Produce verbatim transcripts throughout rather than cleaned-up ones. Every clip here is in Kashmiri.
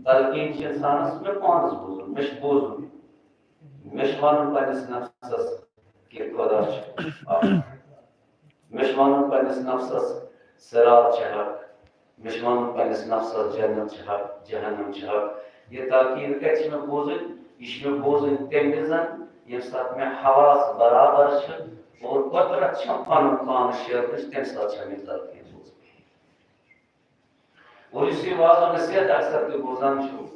تلقین چھِ انسانس، مےٚ پانس بوزُن، مےٚ چھُ بوزُن، مےٚ چھُ ونُن پننِس نفسس کہِ خدا چھُ اکھ۔ مےٚ چھُ ونُن پننِس نفسس صراط چھُ حق، مےٚ چھُ ونُن پننِس نفسس جنت چھِ حق، جہنم چھِ حق۔ یہِ تلقین کتہِ چھِ مےٚ بوزٕنۍ؟ یہِ چھِ مےٚ بوزٕنۍ تمہِ وِزن ییٚمہِ ساتہٕ مےٚ حواس برابر چھِ اور قدرت چھم پنُن پان شیرنٕچ، تمہِ ساتہٕ چھم یہِ تلقین بوزٕنۍ۔ اور یُس یہِ واعظ و نصیحت اکثر تُہۍ بوزان چھِو،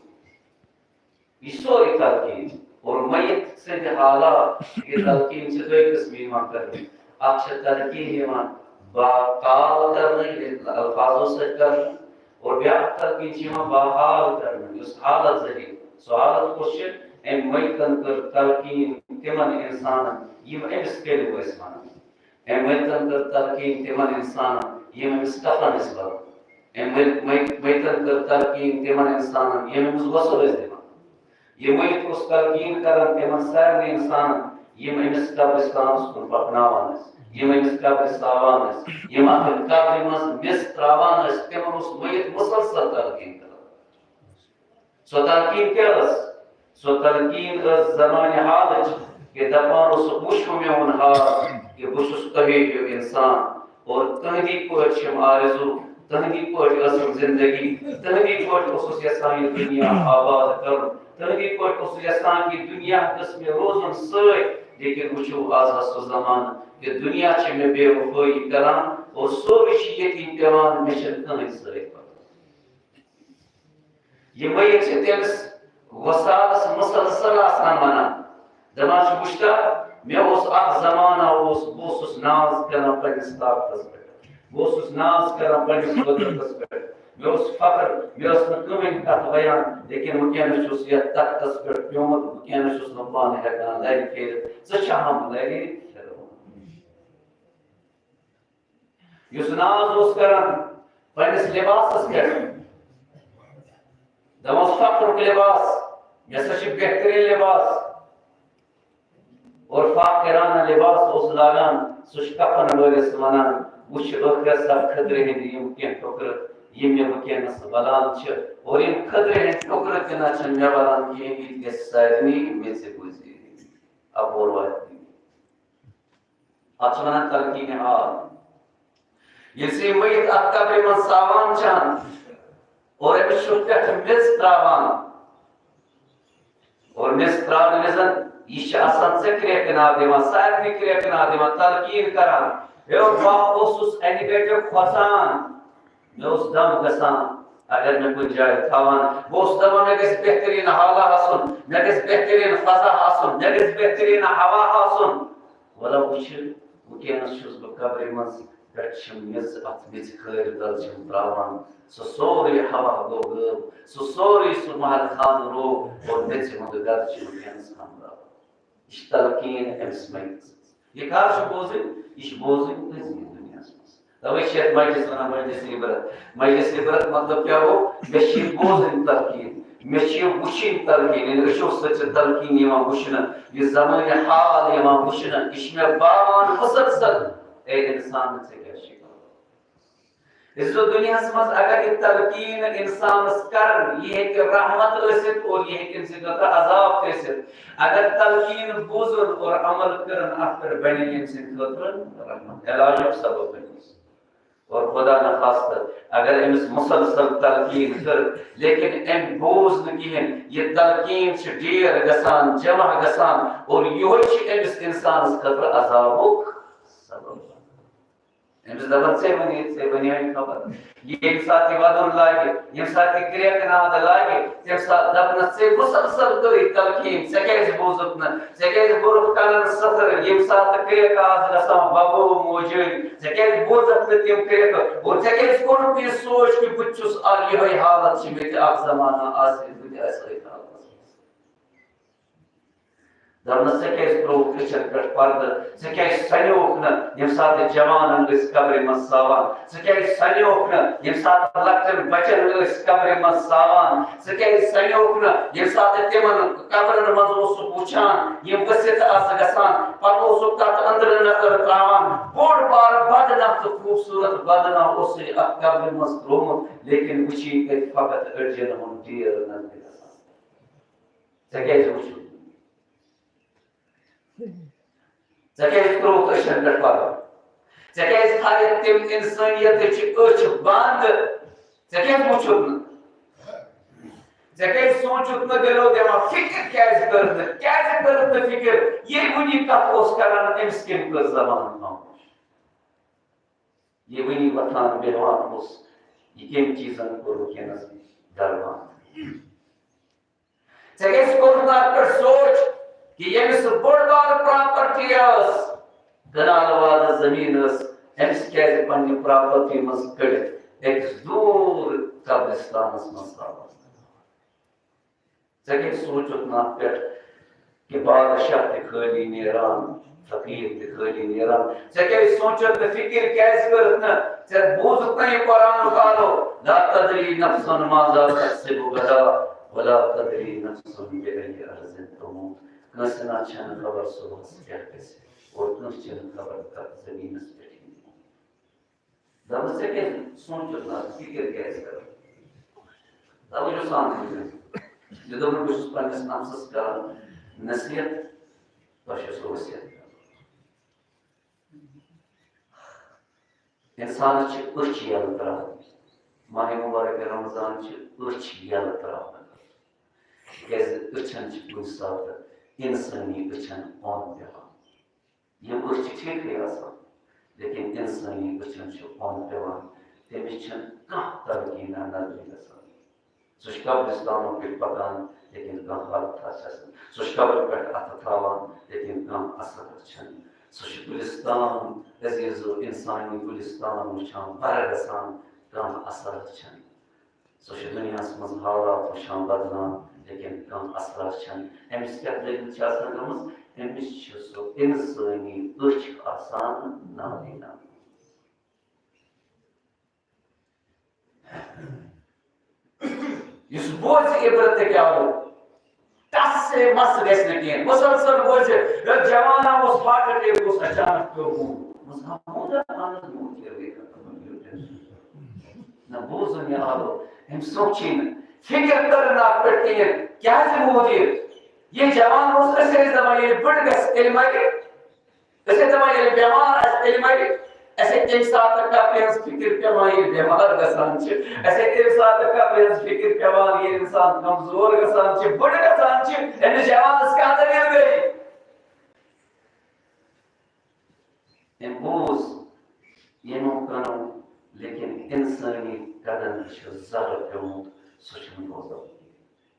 یہِ چھِ سورُے تلقین۔ اور میت سٕنٛدِ حالات، یہِ تلقین چھِ دۄیہِ قٕسمہٕ یِوان کرنہٕ۔ اکھ چھِ تلقین یِوان باقال کرنہٕ، یعنی الفاظو سۭتۍ کرنہٕ، اور بیٛاکھ تلقین چھِ یِوان باحال کرنہٕ، یُس حالت ذٔریعہٕ۔ سُہ حالت کُس چھِ؟ أمۍ میتن کٔر تلقین تِمن انسانن، یِم أمِس کٔرِو ٲسۍ ونان۔ أمۍ میتن کٔر تلقین تِمن انسانن، یِم أمِس کفن ٲسۍ ونان۔ أمۍ مٔلۍ-، مٔلۍ-، مٔلۍ تن کٔر تلقین تِمن انسانن، یِم أمِس غسل ٲسۍ دِوان۔ یہِ مٔلِتھ اوس تلقین کران تِمن سارنٕے انسانن، یِم أمِس قبرستانس کُن پکناوان ٲسۍ، یِم أمِس قبرِ ساوان ٲسۍ، یِم اتھ قبرِ منٛز میٚژ تراوان ٲسۍ، تِمن اوس مٔلِتھ مسلسل تلقین کران۔ سۄ تلقین کیٛاہ ٲس؟ سۄ تلقین ٲس زمانہِ حالٕچ، کہِ دپان اوسُکھ، وٕچھِو میون حال، کہِ بہٕ چھُس تۄہے ہیوٗ انسان، اور تُہندی پٲٹھۍ چھِم آرزو، تُہندی پٲٹھۍ ٲسٕم زندگی، تُہندی پٲٹھۍ اوسُس یژھان یہِ دُنیا آباد کرُن، تُہندی پٲٹھۍ اوسُس یژھان کہِ دُنیا گٔژھ مےٚ روزُن سۭتۍ۔ لیکن وٕچھِو، آز آو سُہ زمانہٕ کہِ دُنیا چھِ مےٚ بے وفٲیی کران، اور سورُے چھُ ییٚتی پیوان، مےٚ چھِنہٕ کٕہٕنۍ سۭتۍ پکان۔ یہِ میت چھِ تٔمِس وصالس مسلسل آسان ونان، دپان چھُ، وٕچھتا، مےٚ اوس اکھ زمانہ اوس، بہٕ اوسُس ناز کران پننِس طاقتس پٮ۪ٹھ، بہٕ اوسُس ناز کران پننِس قدرتس پٮ۪ٹھ، مےٚ اوس فخر، مےٚ ٲس نہٕ کٕہٕنۍ کتھ ویان، لیکن وٕنکیٚنس چھُس یتھ تختس پٮ۪ٹھ پیومُت، وٕنکیٚنس چھُس نہٕ پانہٕ ہٮ۪کان لرِ پھیرِتھ، ژٕ چھہم لرِ پھیران۔ یُس ناز اوس کران پننِس لباسس پٮ۪ٹھ، دپان اوس، فخرُک لباس، مےٚ ہسا چھُ بہتریٖن لباس۔ اور فاخرانہ لباس اوس لاگان، سُہ چھُ کفن وٲلِس ونان، وٕچھ ٲخرس خٔدرِ ہٕنٛدۍ یِم کینٛہہ ٹُکرٕ، یِم مےٚ وٕنکیٚنس ولان چھِ، اور یِم خٔدرِ ہٕنٛدۍ ٹُکرٕ تہِ نہ چھِنہٕ مےٚ ولان کینٛہہ، یہِ تہِ گژھِ سارنٕے میٚژِ گُزرِ، اپور واتہِ۔ اتھ چھِ ونان تلقین حال۔ ییٚلہِ سُہ یہِ مٔیت اتھ قبرِ منٛز ساوان چھان اور أمِس چھُ پٮ۪ٹھٕ میٚژ تراوان، اور میٚژ تراونہٕ وِزن یہِ چھِ آسان ژےٚ کرٛیکہٕ ناد دِوان، سارنٕے کرٛیکہٕ ناد دِوان، تلقین کران، ہے بہٕ اوسُس انہِ گٹہِ کھۄژان، مےٚ اوس دم گژھان، اگر مےٚ کُنہِ جایہِ تھاوان، بہٕ اوسُس دپان، مےٚ گژھِ بہتریٖن حالہ آسُن، مےٚ گژھِ بہتریٖن فضا آسُن، مےٚ گژھِ بہتریٖن ہوا آسُن۔ وَلہٕ وٕچھِ، وٕنکیٚنَس چھُس بہٕ قبرِ منٛز، پٮ۪ٹھٕ چھِم میٚژ، اَتھ میٚژِ کھٲرِ تَل چھِم ترٛاوان۔ سُہ سورُے ہوا گوٚو غٲب، سُہ سورُے سُہ محل خانہٕ روو اور میٚژِ ہُنٛد گرٕ چھُ وٕنکیٚنَس ہمراہ۔ یہِ چھِ تلقیٖن أمِس میتَس۔ یہِ کر چھُ بوزٕنۍ؟ یہِ چھِ بوزٕنۍ أزی دُنیاہَس منٛز۔ توے چھِ یَتھ مجلس وَنان مجلس عبرت۔ مجلس عبرت مطلب کیٛاہ گوٚو؟ مےٚ چھِ یہِ بوزٕنۍ تلقیٖن، مےٚ چھِ یہِ وٕچھِنۍ تلقیٖن، یعنی أچھو سۭتۍ چھِ تلقیٖن یِوان وٕچھنہٕ، یہِ زمانہِ حال یِوان وٕچھنہٕ، یہِ چھِ مےٚ باوان مسلسل۔ اے اِنسان، ژےٚ کیٛاہ چھُے کرُن؟ عزیزو، دُنیاہَس منٛز اگر یہِ تلقیٖن اِنسانَس کرن، یہِ ہیٚکہِ رحمت ٲسِتھ اور یہِ ہیٚکہِ أمۍ سٕنٛدِ خٲطرٕ عذاب تہِ ٲسِتھ۔ اگر تلقیٖن بوٗزُن اور عمل کٔرٕن، اَتھ پٮ۪ٹھ بَنہِ أمۍ سٕنٛدِ خٲطرٕ رحمت، علاجُک سبب بَنہِ۔ اور خدا نخواستہ اگر أمِس مسلسل تلقیٖن کٔر، لیکن أمۍ بوٗز نہٕ کِہیٖنۍ، یہِ تلقیٖن چھِ ڈیر گژھان، جمع گژھان، اور یِہوٚے چھِ أمِس اِنسانَس خٲطرٕ عذابُک سبب۔ أمِس دَپان، "ژےٚ وَنے، ژےٚ وَنے خبر۔" ییٚمہِ ساتہٕ یہِ وَدُن لاگہِ، ییٚمہِ ساتہٕ یہِ کرٛیکہٕ ناد لاگہِ، تَمہِ ساتہٕ دَپنَس، "ژےٚ مسلسل کٔرٕے تلقیٖن، ژےٚ کیٛازِ بوٗزُتھ نہٕ؟" ژےٚ کیٛازِ بوٚرُتھ کَنَن سٔتھٕر، ییٚمہِ ساتہٕ کرٛیکہٕ آسہٕ گژھان بَبو موجٲنۍ؟ ژےٚ کیٛازِ بوٗزَتھ نہٕ تِم کرٛیکہٕ؟ اور ژےٚ کیٛازِ کوٚرُتھ نہٕ یہِ سونٛچ کہِ بہٕ تہِ چھُس اَز یِہوٚے حالت چھِ مےٚ تہِ اَکھ زمانہ آسہِ، بہٕ تہِ آسہٕ أتھۍ حالتَس منٛز؟ دپنس، ژےٚ کیازِ ترٛووُتھ أچھن پٮ۪ٹھ پردٕ؟ ژےٚ کیازِ سنیوکھ نہٕ ییٚمہِ ساتہٕ جوانن ٲسۍ قبرِ منٛز ساوان؟ ژےٚ کیازِ سنیوکھ نہٕ ییٚمہِ ساتہٕ لۄکٹٮ۪ن بچن ٲسۍ قبرِ منٛز ساوان؟ ژےٚ کیازِ سنیوکھ نہٕ ییٚمہِ ساتہٕ تِمن قبرن منٛز اوسُکھ وٕچھان، یِم ؤسِتھ آسہٕ گژھان، پتہٕ اوسُکھ تتھ أنٛدرٕ نظر تراوان؟ بوٚڑ بارٕ بدنام تہٕ خوٗبصوٗرت بدنام اوسُے اتھ قبرِ منٛز ترٛوومُت، لیکن وٕچھی کتہِ فقط أڈجن ہُنٛد ڈیر نظرِ گژھان۔ ژےٚ کیازِ وٕچھُتھ؟ ژےٚ کیازِ ترٛووُتھ أچھن پٮ۪ٹھ پردٕ؟ ژےٚ کیازِ تھایَتھ تِم اِنسٲنیتٕچ أچھ بنٛد؟ ژےٚ کیازِ وُچھُتھ نہٕ؟ ژےٚ کیازِ سوٗنٛچُتھ نہٕ دِلو دٮ۪ماغ؟ فِکر کیازِ کٔرٕتھ نہٕ؟ کیازِ کٔرٕتھ نہٕ فِکر؟ ییٚلہِ وُنہِ یہِ کَتھ اوس کران، أمِس کٔمۍ کٔر زبان خاموش؟ یہِ وُنہِ وۄتھان بیٚہوان اوس، یہِ کٔمۍ چیٖزن کوٚر وٕنکیٚنَس دربان؟ ژےٚ کیازِ کوٚرُتھ نہٕ اَتھ پٮ۪ٹھ سونٛچ کہِ ییٚمِس بٔڑ بارٕ پراپرٹی ٲس، کنالہٕ وادٕ زٔمیٖن ٲس، أمِس کیازِ پننہِ پراپرٹی منٛز کٔڑِتھ أکِس دوٗر قبرستانس منٛز تھاوان؟ ژےٚ کیازِ سونٛچُتھ نہٕ اَتھ پٮ۪ٹھ کہِ بادشاہ تہِ خٲلی نیران، فقیٖر تہِ خٲلی نیران؟ ژےٚ کیازِ سونٛچُتھ نہٕ، فِکر کیازِ کٔرٕتھ نہٕ؟ ژےٚ بوٗزُتھ نہ یہِ قرآنُک آلو، لا تدری نفس ماذا تکسب غدا ولا تدری نفس بأی ارض تموت۔ کٲنٛسہِ نہ چھنہٕ خبر صُبحس کیٛاہ گژھِ، اور کٲنٛسہِ چھنہٕ خبر کتھ زٔمیٖنس پٮ۪ٹھ یِیہِ۔ دپُس، ژےٚ کیٛازِ سونٛچُتھ نہٕ، فِکر کیٛازِ کٔرٕتھ؟ توجہ سان بوٗزِو۔ یہِ دوٚپ مےٚ، بہٕ چھُس پننِس نفسس کران نصیحت، تۄہہِ چھُسو وصیت کران۔ اِنسانَس چھِ أچھ یَلہٕ ترٛاوٕنۍ۔ ماہِ مُبارک رمضان چھِ أچھ یَلہٕ ترٛاونہٕ خٲطرٕ۔ تِکیٛازِ أچھَن چھِ کُنہِ ساتہٕ اِنسٲنی أچھَن اوٚن پٮ۪وان۔ یِم أچھ چھِ ٹھیٖکٕے آسان، لیکن اِنسٲنی أچھَن چھِ اوٚن پٮ۪وان۔ تٔمِس چھَنہٕ کانٛہہ تلقیٖنہ نظرِ گژھان۔ سُہ چھُ قبرستانو پٮ۪ٹھ پکان، لیکن کانٛہہ حالتھا چھَس نہٕ۔ سُہ چھُ قبرِ پٮ۪ٹھ اَتھٕ تھاوان، لیکن کانٛہہ اثر چھَنہٕ۔ سُہ چھُ گُلستان، عزیزو، اِنسٲنی گُلستان وٕچھان، بَرٕ گژھان، کانٛہہ اثر چھَنہٕ۔ سُہ چھُ دُنیاہَس منٛز حالات وٕچھان بدلان، لیکن کانٛہہ اثر چھَنہٕ۔ أمِس کیٛاہ دٔلیٖل چھِ آسان گٔمٕژ؟ أمِس چھِ سُہ اِنسٲنی أچھ آسان نابینا۔ یُس بوزِ عبرت تہِ کیٛاہ گوٚو، تس سے مس گژھِ نہٕ کینٛہہ۔ مسلسل بوزِ، ییٚلہِ جوان اوس، ہارٹ اٹیک اوس اچانک پیوٚو موٗد۔ دوٚپمَس، ہا، موٗدا؟ اہن حظ، موٗد، ییٚلہِ گٔے ختم۔ نہ بوٗزُن یہِ آلو، أمۍ سونٛچے نہٕ، فِکر کٔر نہٕ اَتھ پٮ۪ٹھ کِہیٖنۍ۔ کیٛازِ موٗد یہِ؟ یہِ جوان اوس، أسۍ ٲسۍ دَپان، ییٚلہِ بٕڈٕ گژھِ، تیٚلہِ مَرِ۔ أسۍ ٲسۍ دَپان، ییٚلہِ بٮ۪مار آسہِ، تیٚلہِ مَرِ۔ اَسہِ ہے تَمہِ ساتہٕ قبرِ ہٕنٛز فِکر پٮ۪وان، ییٚلہِ بٮ۪مار گژھان چھِ۔ اَسہِ ہے تَمہِ ساتہٕ قبرِ ہٕنٛز فِکر پٮ۪وان، ییٚلہِ اِنسان کمزور گژھان چھِ، بٕڈٕ گژھان چھِ۔ أمِس جوانَس کیٛاہ دٔلیٖل گٔے؟ أمۍ بوٗز یِمو کَنو، لیکن اِنسٲنی قدن تہِ چھُ زَہر پیوٚمُت، سُہ چھُنہٕ بوزان۔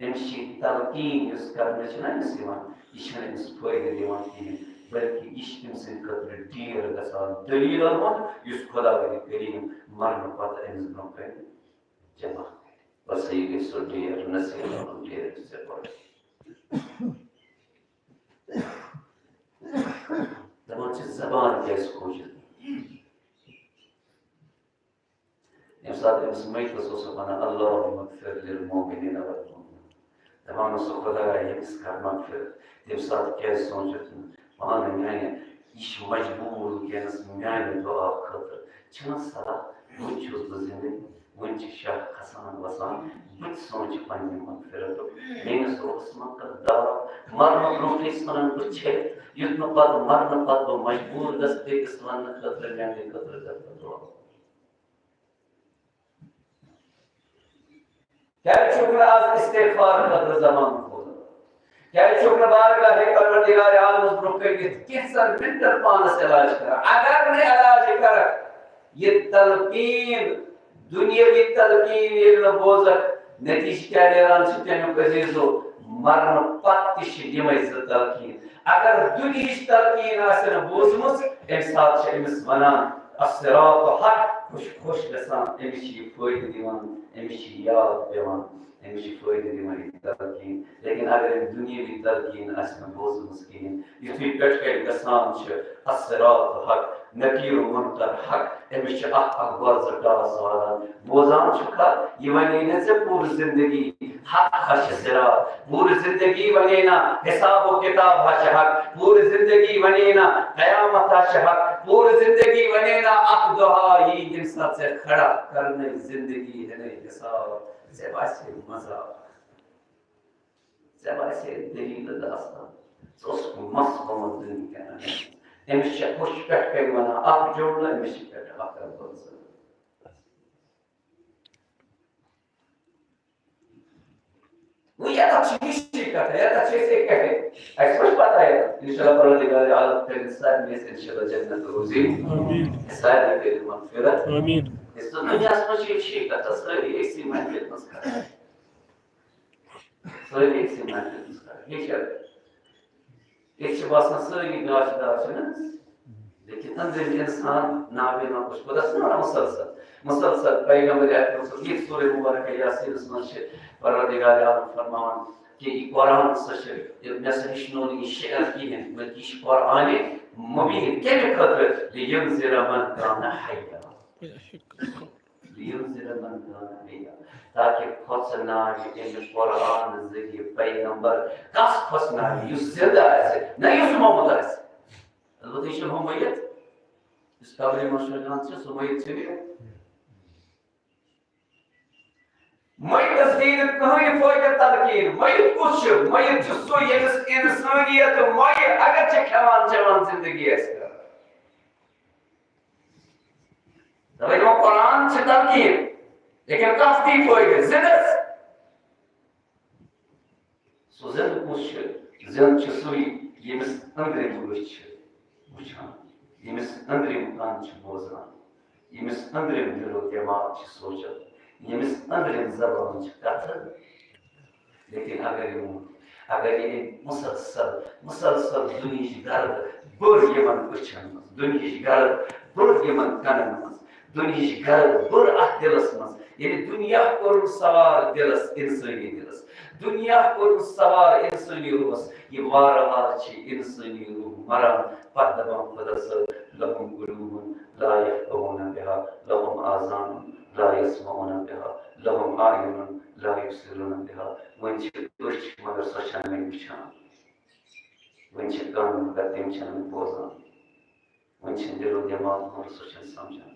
أمِس چھِ یہِ تلقیٖن یۄس کرنہٕ چھِ نہ أمِس یِوان، یہِ چھَنہٕ أمِس فٲیدٕ دِوان کِہیٖنۍ، بلکہِ یہِ چھِ أمۍ سٕنٛدِ خٲطرٕ ڈیر گژھان دٔلیٖلَن ہُنٛد، یُس خۄداوندِ کریٖم مرنہٕ پتہٕ أمِس برٛونٛہہ کَنہِ جمع کرِ۔ بس یہِ گٔے سۄ ڈیر، نصیٖحتَن ہُنٛد ڈیر یُس ژےٚ پَرُس۔ دَپان چھِ زبان کیٛازِ کھوٗجِتھ؟ ییٚمہِ ساتہٕ أمِس مٔیتَس اوس وَنان، "اللہم اغفر للمؤمنین والمؤمنات"، دَپان اوس، "خۄدایا، ییٚمِس کر مغفرت"، تَمہِ ساتہٕ کیٛازِ سونٛچُتھ نہٕ پانہٕ میٛانہِ، یہِ چھُ مجبوٗر وٕنکیٚنَس میٛانہِ دُعا خٲطرٕ؟ چھِنہ صلاح، وٕنہِ چھُس بہٕ زِندٕ، وٕنہِ چھِ شاہ کھسان وَسان، بہٕ تہِ سونٛچہٕ پنٛنہِ مغفرتُک۔ میٛٲنِس رۄبَس مہ کر دعوت، مرنہٕ برونٛٹھٕے ژھٕنَن بہٕ چھٔلِتھ، یُتھ نہٕ پَتہٕ مرنہٕ پَتہٕ بہٕ مجبوٗر گژھٕ بیٚکِس وَننہٕ خٲطرٕ، میٛانہِ خٲطرٕ کر ژٕ دُعا۔ کیٛازِ چھُکھ نہٕ آز استغفار خٲطرٕ زبان کھولان؟ کیٛازِ چھُکھ نہٕ بارگاہ پروردگار عالمس برٛونٛہہ کٔنۍ یِتھ کینٛژن منٹن پانس علاج کران؟ اگر نہٕ علاج کرکھ، یہِ تلقین، دُنیٲوی تلقین ییٚلہِ نہٕ بوزکھ، نتیجہٕ کیٛاہ نیران چھُ تمیُک عزیزو؟ مرنہٕ پتہٕ تہِ چھِ یِمے زٕ تلقین۔ اگر دُنیہٕچ تلقین آسہِ نہٕ بوٗزمٕژ، امہِ ساتہٕ چھِ أمِس ونان، الصراط حق، خۄش خۄش گژھان، أمِس چھِ یہِ فٲیدٕ دِوان، أمِس چھِ یاد پٮ۪وان، أمِس چھِ فٲیدٕ دِوان یہِ تلقیٖن۔ لیکن اگر أمۍ دُنیٲوی تلقیٖن آسہِ نہٕ بوٗزمٕژ کِہیٖنۍ، یُتھُے پٮ۪ٹھٕ کَنہِ گژھان چھِ الصراط حق، نکیر و منکر حق، أمِس چھِ اکھ اکھ گۄرزٕ ٹاس والان۔ بوزان چھُکھا، یہِ وَنے نہٕ ژےٚ پوٗرٕ زندگی حق ہا چھِ صراط، پوٗرٕ زندگی وَنے نا حساب و کتاب ہا چھِ حق، پوٗرٕ زندگی وَنے نا قیامت ہا چھِ حق، پوٗرٕ زندگی وَنے نا اکھ دۄہ ہا یی، ییٚمہِ ساتہٕ ژےٚ کھڑا کرنَے زندگی ہٮ۪نَے حساب، ژےٚ باسہِ مزاق۔ ژےٚ باسہِ دٔلیٖل داستان۔ ژٕ اوسُکھ مَس گوٚمُت دُنہِکٮ۪ن اَنٛدَن۔ أمِس چھےٚ ہوٚچھ پٮ۪ٹھ کَنہِ وَنان اَکھ جُملہٕ، أمِس چھِ پٮ۪ٹھ اَکھ اَکھ بٲژن۔ وۄنۍ یَتَتھ چھِ ہِشی کَتھا، یَتَتھ چھِ أسۍ اِکٹھے۔ اَسہِ ما چھِ پَتہ یَتَتھ؟ اِنشاءاللہ پَروَردِگارِ عالم کَرِ سارنٕے اَسہِ اِنشاءاللہ جنت روزی۔ آمین۔ سارنٕے کَرِ مغفرت۔ آمین۔ یُس نہٕ دُنیاہَس منٛز چھِ، یہِ چھِ کَتھا، سٲری أکسٕے محفِلہِ منٛز کَتھا۔ سٲری أکسٕے محفِلہِ منٛز کَتھا۔ یہِ چھِ، ییٚتہِ چھِ باسان سٲری گاشہِ دار چھِ نہ، لیکن أنٛدرِم اِنسان نابینا کُس خۄدا چھُ وَنان مُسلسل، مُسلسل پیغمبر اکرم صلی اللہ علیہ وسلم، ییٚتہِ سورہ مبارکہ یاسینَس منٛز چھِ پروردگار عالم فرماوان کہِ یہِ قرآن ہسا چھِ، یہِ مےٚ سا ہیٚچھنو نہٕ یہِ شعر کِہیٖنۍ، بلکہِ یہِ چھِ قرآنِ مبین۔ کَمہِ خٲطرٕ؟ لِینذِرَ مَنْ کَانَ حَیًّا۔ لِینذِرَ مَنْ کَانَ حَیًّا۔ تاکہِ کھۄژناوِ أمِس قرآن ذٔریعہٕ پیغمبر۔ کَس کھۄژناوِ؟ یُس زِندٕ آسہِ، نہ یُس مومُت آسہِ۔ البتہ یہِ چھُنہٕ ہُہ میت، یُس قبرِ منٛز شۄنٛگان چھُ، سُہ میت چھُنہٕ یہِ۔ میتَس دی نہٕ کٕہٕنۍ فٲیدٕ تلقیٖن۔ میت کُس چھُ؟ میت چھُ سُہ، ییٚمِس اِنسٲنیت مۄیہِ، اگرچہِ کھٮ۪وان چٮ۪وان زندگی آسہِ کران۔ تَوَے دَپان، قرآن چھِ تلقیٖن، لیکن کَس دی فٲیدٕ؟ زِندَس۔ سُہ زِندٕ کُس چھُ؟ زِندٕ چھُ سُے، ییٚمِس أنٛدرِم أچھ چھِ وٕچھان، ییٚمِس أنٛدرِم کَن چھِ بوزان، ییٚمِس أنٛدرِم دِل و دٮ۪ماغ چھِ سونٛچان، ییٚمِس أنٛدرِم زبان چھِ کَتھٕ۔ لیکن اگر یِمو، اگر یہِ أمۍ مُسلسل، مُسلسل دُنہِچ گرد بٔر یِمن أچھن منٛز، دُنہِچ گرد بٔر یِمن کَنن منٛز، دُنہِچ گرد بٔر اَتھ دِلس منٛز، یعنی دُنیا کوٚرُن سوار دِلس، اِنسٲنی دِلس، دُنیا کوٚرُن سوار اِنسٲنی روحس، یہِ وارٕ وارٕ چھِ اِنسٲنی روح مران۔ پتہٕ دَپان خۄدا صٲب، لَهُمْ قُلُوبٌ لَا يَفْقَهُونَ بِهَا، لَهُمْ آذَانٌ لَا يَسْمَعُونَ بِهَا، لَهُمْ أَعْيُنٌ لَا يُبْصِرُونَ بِهَا۔ وۄنۍ چھِ أچھ، مگر سۄ چھَنہٕ وۄنۍ وٕچھان۔ وۄنۍ چھِ کَن، مگر تِم چھِنہٕ وۄنۍ بوزان۔ وۄنۍ چھِنہٕ دِل و دٮ۪ماغ، مگر سۄ چھَنہٕ سَمجھان۔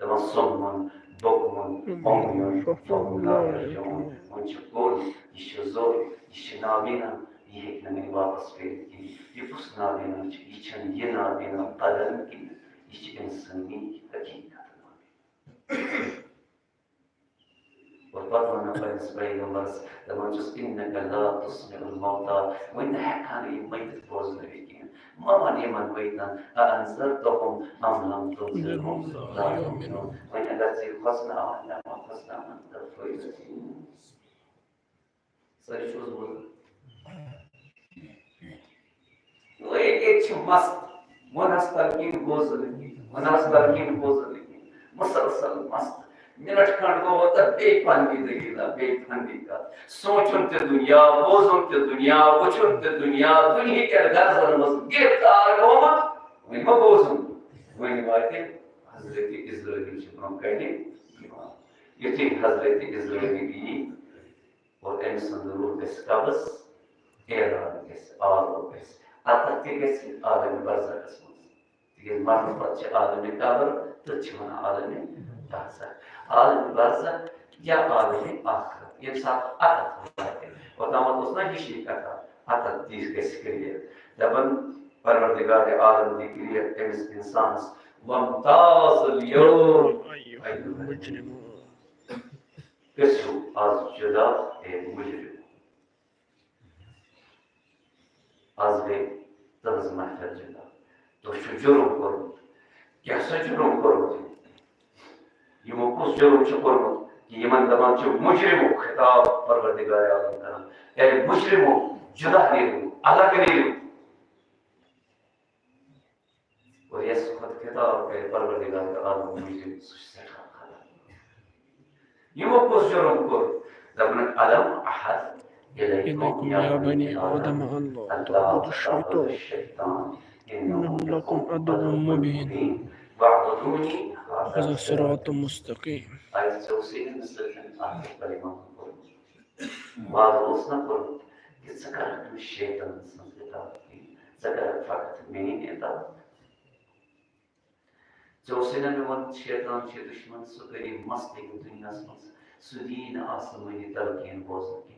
دَپان صُمٌّ بُكْمٌ عُمْيٌ فَهُمْ لَا يَرْجِعُونَ۔ وۄنۍ چھُ کوٚر، یہِ چھُ زوٚر، یہِ چھُ نابینا، یہِ ہیٚکہِ نہٕ وۄنۍ واپس پھیٖرِتھ کِہیٖنۍ۔ یہِ کُس نابینا چھُ؟ یہِ چھَنہٕ یہِ نابینا بدن کِہیٖنۍ، یہِ چھِ اِنسٲنی حقیٖقت۔ اور پتہٕ وَنان پنٛنِس پیغمبرس، دَپان چھُس، إِنَّكَ لَا تُسْمِعُ الْمَوْتَىٰ، وۄنۍ نہ ہٮ۪کہٕ ہا نہٕ یِم مٔرِتھ بوزنٲوِتھ کِہیٖنۍ۔ ما وَن یِمن مٔرۍتن، أَأَنذَرْتَهُمْ أَمْ لَمْ تُنذِرْهُمْ لَا يُؤْمِنُونَ۔ وۄنۍ اگر ژٕ یہِ کھۄژناوَکھ، نہ ما کھۄژناوَکھ، تہٕ فٲیدٕ چھُ یِمن۔ سٲری چھِو حظ بوزان؟ وۄنۍ ییٚتہِ چھِ مست، وۄنۍ حظ تلقیٖن بوزُن، وۄنۍ حظ تلقیٖن بوزُن، مسلسل مست۔ مِنٹ کھنٛڈ گوٚو تہٕ بیٚیہِ پننی دٔلیٖلہ، بیٚیہِ پننی کتھ۔ سونٛچُن تہِ دُنیا، بوزُن تہِ دُنیا، وٕچھُن تہِ دُنیا، دُنہِکٮ۪ن غرضن منٛز گرفتار گوٚمُت۔ وۄنۍ ما بوزُن؟ وۄنۍ واتہِ حضرت عزرائیل چھِ برونٛہہ کنہِ یِوان۔ یُتھُے حضرت عزرائیل یی، اور أمۍ سُنٛد روح گژھِ قبض، اعلان گژھِ، عالم گژھِ، اَتَتھ تہِ گژھِ عالم برزخس منٛز۔ تِکیٛازِ مرنہٕ پتہٕ چھِ عالم قبر تہٕ چھِ وَنان عالم برزخ۔ عالم برزخ یا عالم آخرت، ییٚمہِ ساتہٕ اَتَتھ واتہِ۔ اوٚتامَتھ اوس نہ ہِشی کَتھا، اَتَتھ تہِ گژھِ clear۔ دَپان پروردگار عالم دی clear أمِس اِنسانَس، وَامْتَازُوا الْيَوْمَ أَيُّهَا الْمُجْرِمُونَ۔ گٔژھِو آز جُدا، اے مُجرِم۔ آز گٔے تُہٕنٛز محفل جُدا۔ تۄہہِ چھُ جُرُم کوٚرمُت۔ کیٛاہ سا جُرُم کوٚرمُت؟ یِمو کُس جُرُم چھُ کوٚرمُت کہِ یِمن دَپان چھِ مُجرِمو؟ خطاب پروردگار عالم کران، اے مُجرِمو، جُدا نیٖرِو، الگ نیٖرِو۔ اور یَس خۄد خطاب کرِ پروردگار عالم مُجرِم، سُہ چھُ سٮ۪ٹھاہ خطرناک۔ یِمو کُس جُرُم کوٚر؟ دَپان، ألم أعهد إليكم يا بني آدم أن لا تعبدوا الشيطان إنه لكم عدو مبين واعبدوني هذا صراط مستقيم۔ آیا ژےٚ اوسُے نہٕ مےٚ سۭتۍ اکھ کلمہ کوٚرمُت؟ وعدٕ اوس نہ کوٚرمُت کہِ ژٕ کرکھ نہٕ شیطان سٕنٛز اطاعت کینٛہہ، ژٕ کرکھ فقط میٲنۍ اطاعت۔ ژےٚ اوسُے نہ مےٚ ووٚنمُت، شیطان چھُ دُشمن، سُہ کٔرِو مستٕکۍ دُنیاہَس منٛز، سُہ دِیہِ نہٕ آسمٲنی تلقیٖن بوزنہٕ کینٛہہ۔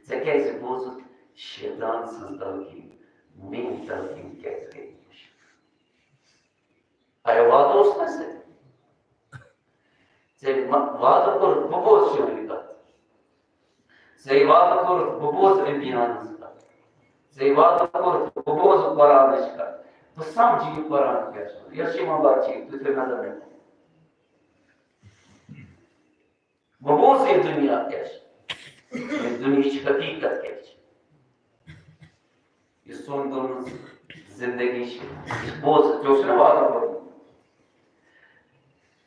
ژےٚ کیٛازِ بوزُتھ شیطان سٕنٛز تلقیٖن؟ میٛٲنۍ تلقیٖن کیٛازِ گٔے مُشکِل؟ اے وعدٕ اوس نہ ژےٚ؟ ژےٚ ما-، وعدٕ کوٚرُتھ، بہٕ بوزٕ چٲنۍ کتھ۔ ژےٚ وعدٕ کوٚرُتھ، بہٕ بوزٕ انبیاہن ہٕنٛز کتھ۔ ژےٚ وعدٕ کوٚرُتھ، بہٕ بوزٕ قرآنٕچ کتھ۔ بہٕ سمجھٕ یہِ قرآن کیٛاہ چھُ۔ یۄس یہِ مبارک چھِ، تُہۍ تھٲیِو نظر مےٚ کُن۔ بہٕ بوزٕ یہِ دُنیا کیٛاہ چھُ۔ یہِ دُنیاہٕچ حقیٖقت کیٛاہ چھِ۔ یہِ سون گٔمٕژ زندگی چھِ، یہِ بوز، ژےٚ اوسُے نہ وعدٕ کوٚرمُت؟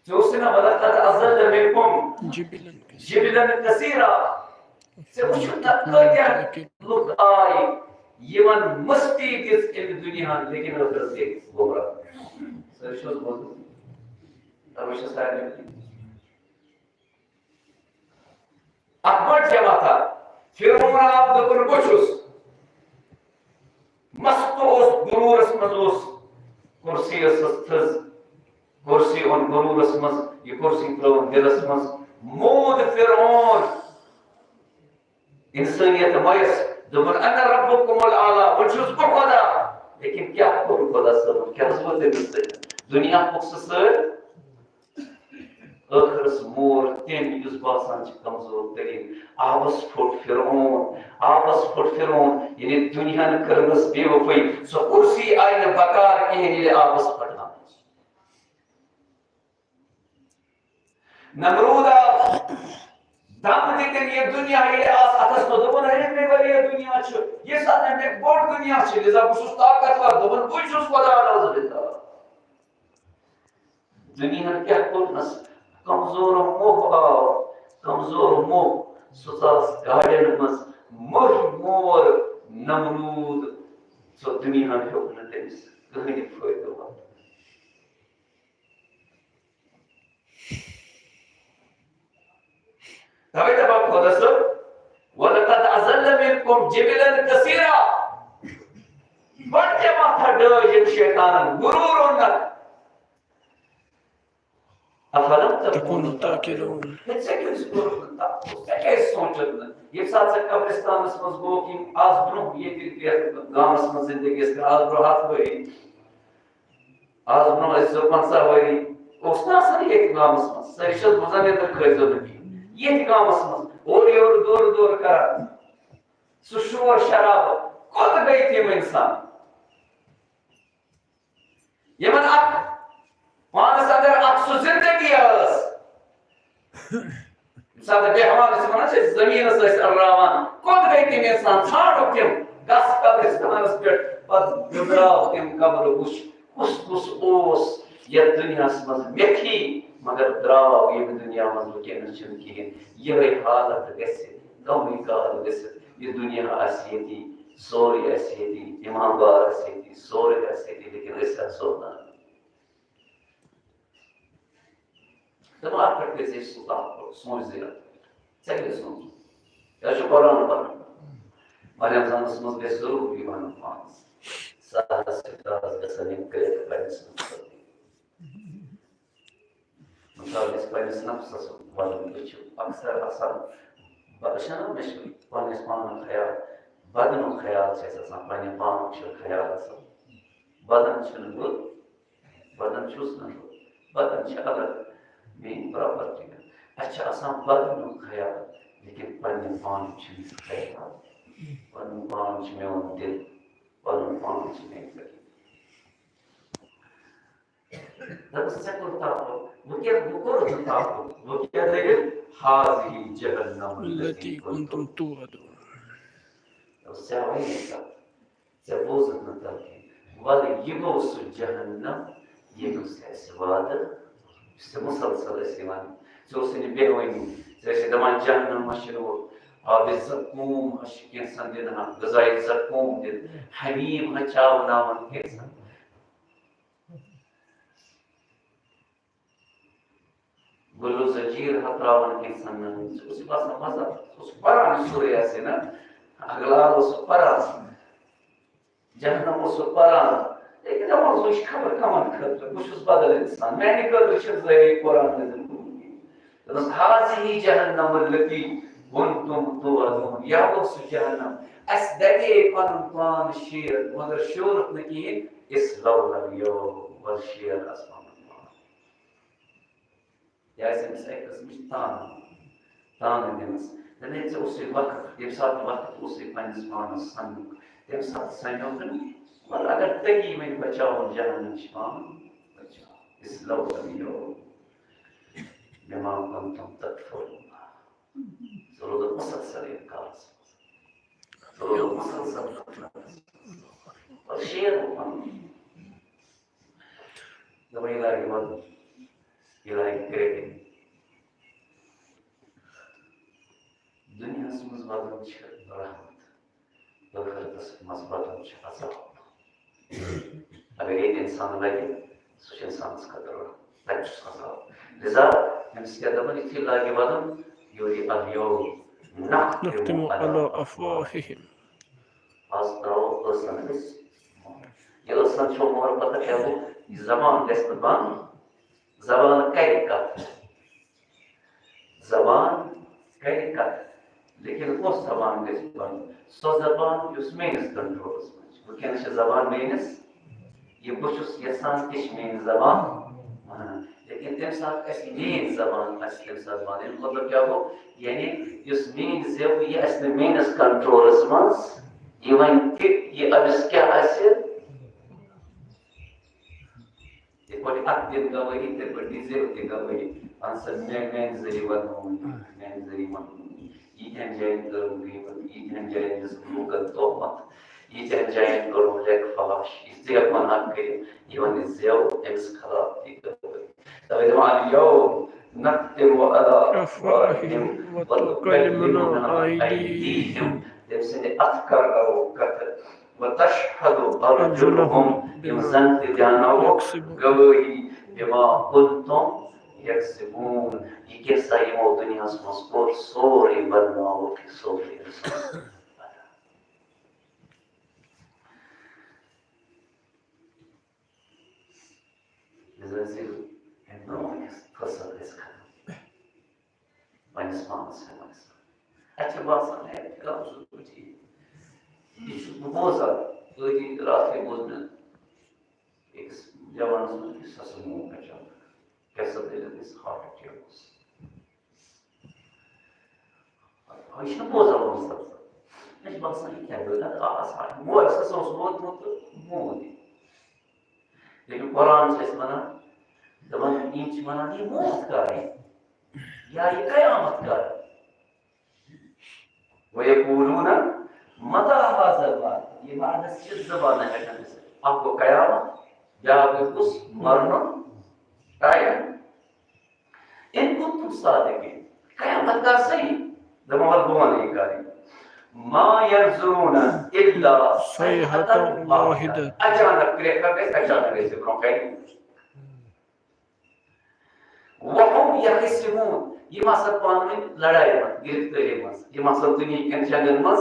ژےٚ اوسُے نہ، ولقد اضل منکم جبلا کثیرا۔ جبلا کثیرا۔ ژےٚ وٕچھُتھ نہ کۭتیٛاہ لُکھ آے، یِمن مستی دِژ أمۍ دُنیاہن، لیکن ٲخرت گٔے گمراہ۔ سٲری چھِ حظ بوزان؟ تَوَے چھِ سارنٕے اکھ بٔڑ جماعت۔ فرعون آو، دوٚپُن، بہٕ چھُس۔ مست اوس، غروٗرس منٛز اوس، کُرسی ٲسٕس تھٔز۔ کُرسی اوٚن غروٗرس منٛز، یہِ کُرسی ترٲوٕن دِلس منٛز۔ موٗد فرعون۔ انسٲنیت مۄیس، دوٚپُن، انا ربکم الاعلی، وۄنۍ چھُس بہٕ خۄدا۔ لیکن کیٛاہ کوٚر خۄدا صٲبن؟ کیٛاہ حظ ووت أمِس سۭتۍ؟ دُنیا پوٚک سُہ سۭتۍ۔ ٲخرس مور تٔمۍ یُس باسان چھُ کمزور تریٖن۔ آبس پھوٚٹ فرعون، آبس پھوٚٹ فرعون، یعنی دُنیاہن کٔرمٕژ بے وفٲیی۔ سۄ کُرسی آیہِ نہٕ بکار کِہیٖنۍ، ییٚلہِ آبس پھٹناونس۔ نمروٗد آو، دم دِتِن یہِ دُنیا ییٚلہِ آس اتھس منٛز، دوٚپُن، ہے، مےٚ واریاہ دُنیا چھُ، یہِ سا مےٚ بوٚڑ دُنیا چھُ، لہذا بہٕ چھُس طاقتور، دوٚپُن، بہٕ چھُس خۄدا، نعوذ باللہ۔ دُنیاہن کیٛاہ کوٚرنس؟ کمزور موہ آو، کمزور موہ، سُہ ژاس گاڑٮ۪ن منٛز، مٔہۍ مور نمروٗد، سُہ دُنیاہن ہیوٚک نہٕ تٔمِس کٕہٕنۍ فٲیدٕ واتُن۔ توے دپان خۄدا صٲب، ولقد اضل منکم جبلا کثیرا۔ بڑ جماعت ڈٲج یِم شیطانن، غرور اوٚننکھ۔ افلم تکونوا تعقلون۔ ہے، ژےٚ کیٛازِ کوٚرُتھ نہٕ تفکر؟ ژےٚ کیٛازِ سونٛچُتھ نہٕ؟ ییٚمہِ ساتہٕ ژےٚ قبرستانس منٛز گوٚوکھ، یِم از برونٛہہ ییٚتہِ یتھ گامس منٛز زندگی ٲسۍ کران، از برونٛہہ ہتھ ؤری، از برونٛہہ ٲسۍ زٕ پنٛژاہ ؤری، اوس نہٕ آسان ییٚتہِ گامس منٛز۔ سٲری چھِ حظ بوزان، ییٚتہِ کھٲلۍ زیو نہٕ کِہیٖنۍ۔ ییٚتہِ گامس منٛز اورٕ یورٕ دورٕ دورٕ کران۔ سُہ شور شرابہٕ، کوٚت گٔے تِم انسان؟ یِمن اکھ پانس اندر اکھ سُہ زندگی ٲس۔ ییٚمہِ ساتہٕ بیٚہوان ٲسۍ، وَنان چھِ، زٔمیٖنَس ٲسۍ أڑراوان۔ کوٚت گٔے تِم اِنسان؟ ژھانٛڈُکھ تِم، گژھ قبرِستانَس پٮ۪ٹھ، پَتہٕ گٔنٛزراو تِم قبرٕ، وٕچھ، کُس کُس اوس یَتھ دُنیاہَس منٛز مےٚ تھی، مگر درٛاو ییٚمہِ دُنیا منٛز وٕنکیٚنَس چھُنہٕ کِہیٖنۍ۔ یِہوٚے حالت گژھِ، کمٕے کال گٔژھِتھ یہِ دُنیا آسہِ ییٚتی، سورُے آسہِ ییٚتی، اِمام بار آسہِ ییٚتی، سورُے آسہِ ییٚتی، لیکن أسۍ آسو نہٕ۔ دَپان، اَتھ پٮ۪ٹھ گژھِ اَسہِ سُہ تفکر، سونٛچ زِ ژےٚ کیٛاہ سونٛچُن؟ یہِ حظ چھُ قرآن پَرُن۔ مریم زمانَس منٛز گژھِ ضروٗری وَنُن پانَس۔ سہلَس کِتابَس گژھن یِم کٔرِتھ پنٛنِس نفسَس۔ مِثال، یُس پنٛنِس نفسَس وَنُن، أسۍ چھِ اکثر آسان، بہٕ، أسۍ چھِنہ، مےٚ چھِ پنٛنِس پانُک خیال، بدنُک خیال چھِ اَسہِ آسان، پنٛنہِ پانُک چھُ خیال آسان۔ بدن چھُنہٕ بہٕ، بدن چھُس نہٕ بہٕ، بدن چھِ الگ میٛٲنۍ پراپرٹی۔ اَسہِ چھِ آسان بدنُک خیال، لیکن پنٛنہِ پانُک چھُنہٕ اَسہِ خیال۔ پَنُن پان چھُ میون دِل، پَنُن پان چھُ میٲنۍ زندگی۔ دوٚپُس، ژےٚ کوٚر تَپُر، وۄنۍ کیٛاہ، وۄنۍ کوٚرُتھ نہٕ تَپُر، وۄنۍ کیٛاہ دٔلیٖل؟ هذه جهنم التي كنتم توعدون۔ دوٚپُس، ژےٚ وَنے کَتھ، ژےٚ بوٗزُتھ نہٕ تَتھ کینٛہہ۔ وَلہٕ، یہِ گوٚو سُہ جہنم، ییٚمیُک ژےٚ اَسہِ وعدٕ، یُس ژےٚ مُسلسل ٲسۍ یِوان۔ ژےٚ اوسُے نہٕ بیٚہوٲنی۔ ژےٚ ٲسۍ دَپان جہنم ما چھُ نہٕ ہُہ، آبِ زقوم ہا چھُ کینٛژھن دِنہٕ ہا، غذایہِ زقوم دِنہٕ، حمیم ہا چاوناوان کینٛژھن۔ گُلُ زنجیٖر ہا ترٛاوان کینٛژھن نہٕ۔ ژےٚ اوسُے باسان مزٕ، ژٕ اوسُکھ پَران یہِ سورُے آسہِ نا، اغلال اوسُکھ پَران۔ جہنم اوسُکھ پران، لیکن دپان اوس، یہِ چھُ خبر کمن خٲطرٕ، بہٕ چھُس بدل انسان، میانہِ خٲطرٕ چھُ ظٲہری قرآن نٲزِل گوٚمُت۔ دوٚپنس، "هذه جهنم التي كنتم توعدون"، یہِ اوس سُہ جہنم، اسہِ دپے پنُن پان شیر، مگر شیورُکھ نہٕ کِہیٖنۍ، "اصلوها اليوم"، ول شیر از پنُن پان۔ یہِ آسہِ أمِس اَکہِ قٕسمٕچ تانہٕ، تانہٕ دِنَس۔ دَپہِ، ژےٚ اوسُے وقت، ییٚمہِ ساتہٕ وقت اوسُے پنٛنِس پانَس سَننُک، تَمہِ ساتہٕ سَنیوکھ نہٕ۔ مگر اگر تٔتی وۄنۍ بچاوُن جہنم نِش پانہٕ، بچاو۔ اصلوها اليوم بما كنتم تكفرون۔ سُہ روٗدُکھ مُسلسل اِنکارَس منٛز۔ سُہ روٗدُکھ مُسلسل۔ پَتہٕ شیر ووٚن پَنُن۔ دَپان، یہِ لاگہِ وَدُن، یہِ لاگہِ کرٛیٚکٕنۍ۔ دُنیاہَس منٛز وَدُن چھِ رحمت، ٲخرتَس منٛز وَدُن چھِ عذاب۔ اگر ییٚتہِ اِنسان وَدِ، سُہ چھُ اِنسانَس خٲطرٕ رحمت، تَتہِ چھُس عذاب۔ لہذا أمِس کیٛاہ دَپان، یُتھُے لاگہِ وَدُن، یورٕ یہِ الیوم نختم نختم علی علی افواہہم۔ افواہہم۔ آز ترٛاوو ٲسَن أسۍ۔ یہِ ٲسَن چھو مۄہر، پتہ کیٛاہ گوٚو؟ یہِ زبان گژھِ نہٕ بنٛد۔ زبان کرِ کتھ۔ زبان کرِ کتھ۔ لیکن کۄس زبان گژھِ بنٛد؟ سۄ زبان یۄس میٲنِس کنٹرولس منٛز چھِ۔ وٕنکیٚنس چھِ زبان میٲنِس، یہِ بہٕ چھُس یژھان تہِ چھِ میٲنۍ زبان ونان۔ لیکن تمہِ ساتہٕ اسہِ میٲنۍ زبان آسہِ تمہِ ساتہٕ بنٛد، امیُک مطلب کیٛاہ گوٚو؟ یعنی یُس میٲنۍ زٮ۪و یہِ آسہِ نہٕ میٲنِس کنٹرولس منٛز، یہِ وۄنۍ تہِ، یہِ أمِس کیٛاہ آسہِ؟ یِتھ پٲٹھۍ اَتھ دِن گوٲہی، تِتھ پٲٹھۍ دِن زیو تہِ گوٲہی۔ اَہن سا، مےٚ، میٛانہِ ذٔریعہٕ وَنو، میٛانہِ ذٔریعہٕ وَنو۔ ییٖتیٛاہَن جایَن کٔرٕم غیٖبت، ییٖتیٛاہَن جایَن دِژ لوٗکَن تہمت، ییٖتیٛاہَن جایَن کوٚرُم لیٚکھ فاش، یہِ ژےٚ گۄناہ کٔرِتھ، یہِ وَنہِ زیو أمِس خلاف تہِ گوٲہی۔ تَوَے دَپان، الیوم نختم علی افواہہم وتکلمنا ایدیہم۔ تٔمۍ سٕنٛدِ اَتھٕ کَر کَرو کَتھٕ۔ وتشهد ارجلهم، یِم زَن تہِ دیٛاناوُکھ گوٲہی، بما کنتم یکسبون، یہِ کیٛاہ سا یِمو دُنیاہَس منٛز کوٚر، سورُے بَنناوُکھ یہِ سورُے اِنسان۔ لہذا زِ اَمہِ برٛونٛہہ گژھِ فرصت گژھِ ختم۔ پننِس پانس ہٮ۪وان اِسلام۔ اَسہِ چھِ باسان، ہے، فِلحال چھُس بہٕ ٹھیٖک۔ یہِ چھُس بہٕ بوزان، أتی راتھٕے بوز مےٚ أکِس جوانَس منٛز کہِ سُہ ہسا موٗد اچانک۔ کیٛاہ سا دٔلیٖل گٔے؟ سُہ ہارٹ اٹیک اوس۔ یہِ چھُنہٕ بوزان ووزان۔ مےٚ چھُ باسان، یہِ کیٛاہ گوٚو؟ اَتھ آس ہارٹ، موٗد ہسا اوس ووتمُت تہٕ موٗد یہِ۔ لیکن قرآن چھِ اَسہِ وَنان، دَپان، یِم چھِ وَنان، یہِ موت کَر یی؟ یا یہِ قیامت کر؟ وَیَقُولُونَ مَتَىٰ هَٰذَا الْوَعْدُ۔ یہِ وعدس چھِ زٕ وَنہٕ ہٮ۪کان ٲسِتھ۔ اَکھ گوٚو قیامت، بیٛاکھ گوٚو کُس؟ مَرنُک ٹایم۔ اِن کُنتُم صادِقیٖن۔ قیامت کر سا یی؟ دَپان، وَلہٕ بہٕ وَنہٕ یہِ کر یی۔ مَا يَنظُرُونَ إِلَّا صَيْحَةً وَاحِدَةً۔ اچانک کرٛٮ۪کھ گژھِ، اچانک گژھِ برٛونٛہہ کَنہِ۔ وَهُمْ يَخِصِمُونَ، یِم آسَن پانہٕ ؤنۍ لڑایہِ منٛز، گرفتٲری منٛز، یِم آسَن دُنیہٕکٮ۪ن جنگن منٛز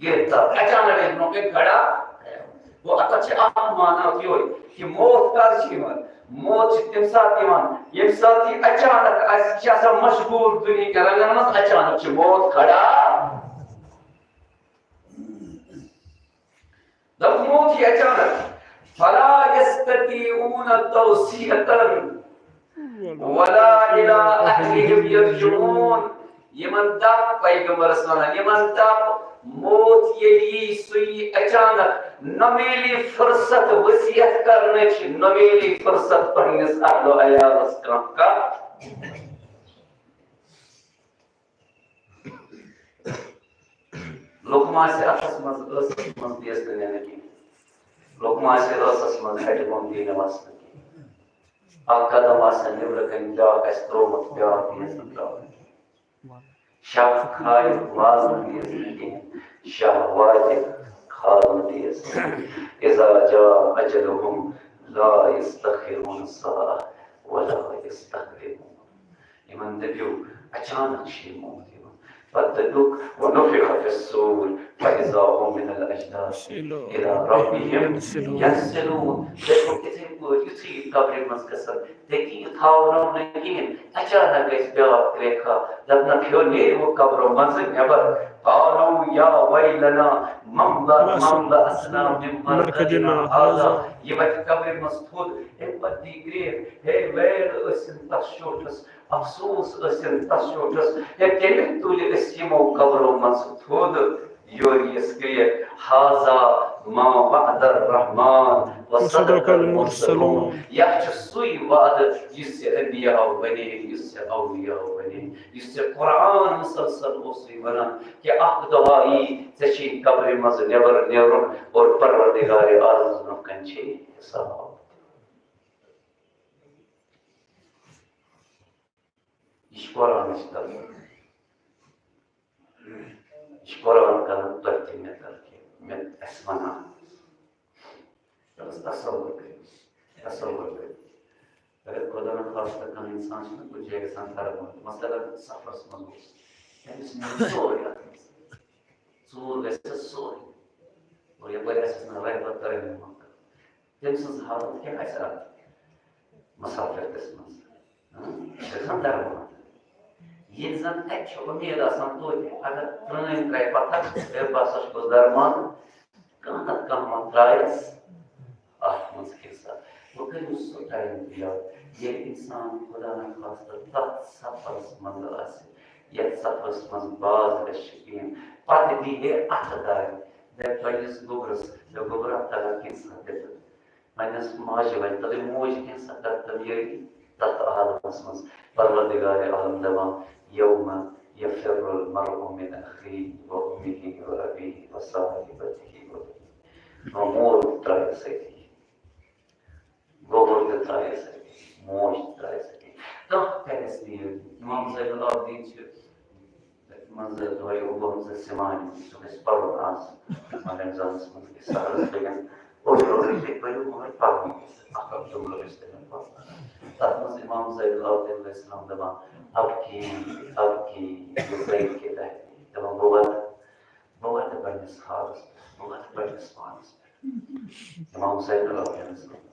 گرفتار۔ اچانک ییٚلہِ برٛونٛہہ کَنہِ کھڑا، گوٚو، اَتھ چھِ اکھ معنہ اَتھ یِہوٚے کہِ موت کر چھِ یِوان؟ موت چھِ تَمہِ ساتہٕ یِوان، ییٚمہِ ساتہٕ یہِ اچانک آسہِ، یہِ چھِ آسان مشغوٗل دُنیہٕکٮ۪ن رنگن منٛز، اچانک چھِ موت کھڑا۔ دوٚپمُت یہِ اچانک، فَلَا يَسْتَطِيعُونَ تَوْصِيَةً وَلَا إِلَىٰ أَهْلِهِمْ يَرْجِعُونَ۔ یِمن دَپ، پیغمبرس وَنان، یِمن دَپ موت ییٚلہِ یی، سُہ یی اچانک، نہ میلی فرصت وصیت کرنٕچ، نہ میلی فرصت پننِس اہل و عیالس کانٛہہ کتھ۔ لقمہٕ آسہِ اَتھس منٛز، ٲسس منٛز، دِیَس نہٕ مےٚ نہٕ کینٛہہ۔ لقمہٕ آسہِ ٲسس منٛز، ہَٹہِ بۄن دِیہِ مےٚ وَسنہٕ کینٛہہ۔ اکھ قدم آسان نیبرٕ کنہِ، بیاکھ آسہِ تروومُت، بیاکھ یی نہٕ تراونہٕ۔ شاہ کھارِ والنہٕ دِیَس نہٕ کینٛہہ، شاہ واتہِ کھالنہٕ دِیَس نہٕ۔ اذا جاء اجلهم لا يستأخرون ساعة ولا يستقدمون۔ یِمن دٔپِو، اچانک چھُ یہِ موت یِوان۔ پتہٕ دٔپِکھ، ونفخ فی الصور فاذا هم من الاجداث الی ربهم ینسلون۔ دٔپِکھ، یِتھے پٲٹھۍ، یُتھُے یہِ قبرِ منٛز گژھن، تٔتی تھاونو نہٕ کِہیٖنۍ۔ اچانک گژھِ بیٛاکھ کرٛیکھا، دَپنَکھ، ہیوٚر نیرِو قبرو منٛزٕ نٮ۪بر۔ قالوا یا ویلنا من ب-، من بعثنا من مرقدنا هذا۔ یہِ وَتھِ قبرِ منٛز تھوٚد، اَمہِ پتہٕ دی کرٛیکھ، ہے ویل ٲسِن تَس شوٹھَس، افسوس ٲسِن تَس شوٹھَس، ہے کٔمۍ تُلہِ أسۍ یِمو قبرو منٛزٕ تھوٚد؟ یورٕ یِیَس کرٛیکھ، هذا ما وعد الرحمن وصدق المرسلون۔ یہِ چھُ سُے وعدٕ یُس ژےٚ انبیاہو وَنے، یُس ژےٚ اولیاہو وَنے، یُس ژےٚ قرآن مسلسل اوسُے وَنان کہِ اکھ دۄہ یی ژےٚ چھُے قبرِ منٛز نٮ۪بر نیرُن اور پروردگار عالمس برونٛہہ کنہِ چھے حساب۔ یہِ چھُ قرآنٕچ ترجمہٕ۔ یہِ چھُ قرآن کران تۄہہِ تہِ مےٚ ترجمہٕ، مےٚ اَسہِ وَنان۔ تَس تصور کٔرِو، تصور کٔرِو۔ اگر خدا نخواستہ کانٛہہ اِنسان چھُنہ کُنہِ جایہِ گژھان دربار، مثلاً سفرس منٛز اوس، تٔمِس نیوٗ سورُے اَتھ منٛز۔ ژوٗر گژھِ سورُے۔ اور یَپٲرۍ آسٮ۪س نہٕ رۄپیہِ دَہ ترٲومٕتۍ مۄکل۔ تٔمۍ سٕنٛز حالت کیٛاہ آسہِ اَتھ مسافرتس منٛز؟ ہاں؟ یہِ چھُ گژھان درمان۔ ییٚلہِ زن اَتہِ چھِ اُمید آسان توتہِ، اگر پرٛٲنۍ ترٛایہِ پتھر، ہے، بہٕ ہسا چھُس درمان، کانٛہہ نتہٕ کانٛہہ ما ترٛایَس اَتھ منٛز حصہٕ۔ وۄنۍ کٔرِو سُہ ٹایم تہِ یاد، ییٚلہِ اِنسان خدا نخواستہ تَتھ سفرس منٛز آسہِ، یَتھ سفرس منٛز باز گژھِ کِہیٖنۍ، پتہٕ دی ہے اَتھٕ دارِ، دَپہِ پنٛنِس گوٚبرس، "ہے گوٚبرا، تگان کینٛژھا دِتہٕ؟" پننِس ماجہِ وَنہِ، دَپہِ، "موج، کینٛژھا کر تَم یٲری تَتھ عالمس منٛز۔" پروردگار عالم دَپان، "یوم یفر المرء من اخیہ و امہ و ابیہ و صاحبتہ و بنیہ۔" وۄنۍ مول تہِ ترٛایَس أتی، گوٚبُر تہِ ترٛایَس أتی، موج تہِ ترٛایَس أتی۔ کانٛہہ کَرٮ۪س نہٕ یٲری۔ امام زین العابدین چھِ منٛزٕ دۄیو گوٚمژٕ سِمانہِ، سُہ گژھِ پَرُن آز۔ مگر زانَس منٛز گژھِ سہرَس بٔرِتھ۔ اور یورٕ یہِ پٔرِو مگر پَرُن گژھِ۔ اَکھ اَکھ جُملہٕ گژھِ تٔمِس پَرُن۔ تَتھ منٛز اِمام زین العابدین علیہ السلام دَپان، "ابکی، ابکی، لزیک لہدی۔" دَپان، "بہٕ وَدٕ، بہٕ وَدٕ پنٛنِس حالَس پٮ۪ٹھ، بہٕ وَدٕ پنٛنِس پانَس پٮ۪ٹھ۔" اِمام زین العابدین علیہ السلام،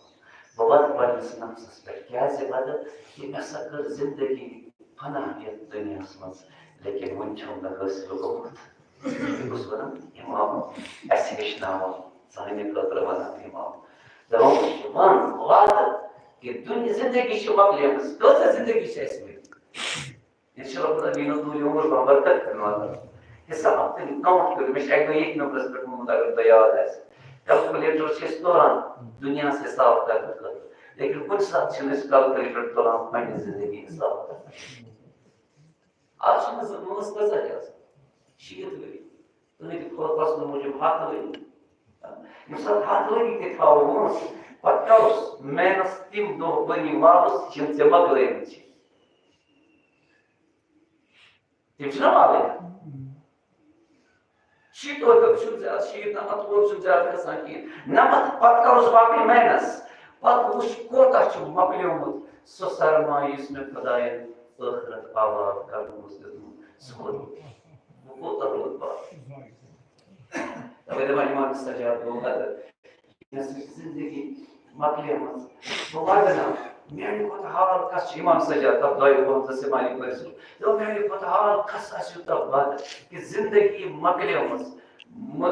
"بہٕ وَدٕ پنٛنِس نفسَس پٮ۪ٹھ۔" کیٛازِ وَدٕ؟ کہِ مےٚ سا کٔر زندگی فنا یَتھ دُنیاہَس منٛز، لیکن وُنہِ چھُم نہٕ حٲصِل گوٚمُت۔ بہٕ چھُس وَنان، اِمام، اَسہِ ہیٚچھناوان، سانہِ خٲطرٕ وَنان اِمام۔ دَپان، وَن، وَدٕ، کہِ دُنیا زندگی چھِ مۄکلیمٕژ، کۭژاہ زندگی چھِ اَسہِ وٕنہِ؟ یہِ چھِ رب العالمین طول عمر بابرکت کرن والا۔ حساب تٔمۍ count کٔرِو، مےٚ چھِ اَکہِ دۄہ ییٚتھۍ نمبرَس پٮ۪ٹھ ووٚنمُت، اگر تۄہہِ یاد آسہِ۔ Calculator چھِ أسۍ تُلان دُنیاہَس حساب کرنہٕ خٲطرٕ، لیکن کُنہِ ساتہٕ چھِنہٕ أسۍ calculator تُلان پنٛنہِ زندگی حساب کرنہٕ۔ آز چھِ مےٚ زٕ وٲنٛس کۭژاہ چھِ آسان؟ شیٖتھ ؤری۔ تُہٕنٛدِ خۄ-، فصلہٕ موٗجوٗب ہَتھ ؤری۔ ییٚمہِ ساتہٕ ہَتھ ؤری تہِ تھاوو وٲنٛس، پَتہٕ کَرُس محنت تِم دۄہ بٔنی واپس، یِم ژےٚ مۄکلٲومٕتۍ چھِ۔ تِم چھِنہ والٕنۍ۔ شیٖتھ وُہُر چھُنہٕ زیادٕ، شیٖتھ نَمَتھ وُہُر چھُنہٕ زیادٕ گژھان کِہیٖنۍ۔ نَمَتھ پَتہٕ کَرُس باقٕے minus۔ پَتہٕ وٕچھ کوتاہ چھُ مۄکلیومُت سُہ سرمایہِ یُس مےٚ خۄدایَن ٲخرت آباد کَرنہٕ اوس دیُتمُت۔ سُہ کوٚت؟ وۄنۍ کوتاہ روٗد باقٕے؟ تَوَے دَپان اِمام سجاد گوٚو غدر۔ مےٚ سۭتۍ چھِ زندگی مۄکلیمٕژ۔ بہٕ وَدٕ نہٕ۔ میٛانہِ کھۄتہٕ حال کَس چھُ اِمام سجاد، تَتھ دۄیہِ پانٛژھ سِمانی پٔرۍ سُہ۔ دوٚپ، میٛانہِ کھۄتہٕ حال کَس آسہِ یوٗتاہ بد کہِ زندگی مۄکلیمٕژ۔ م-،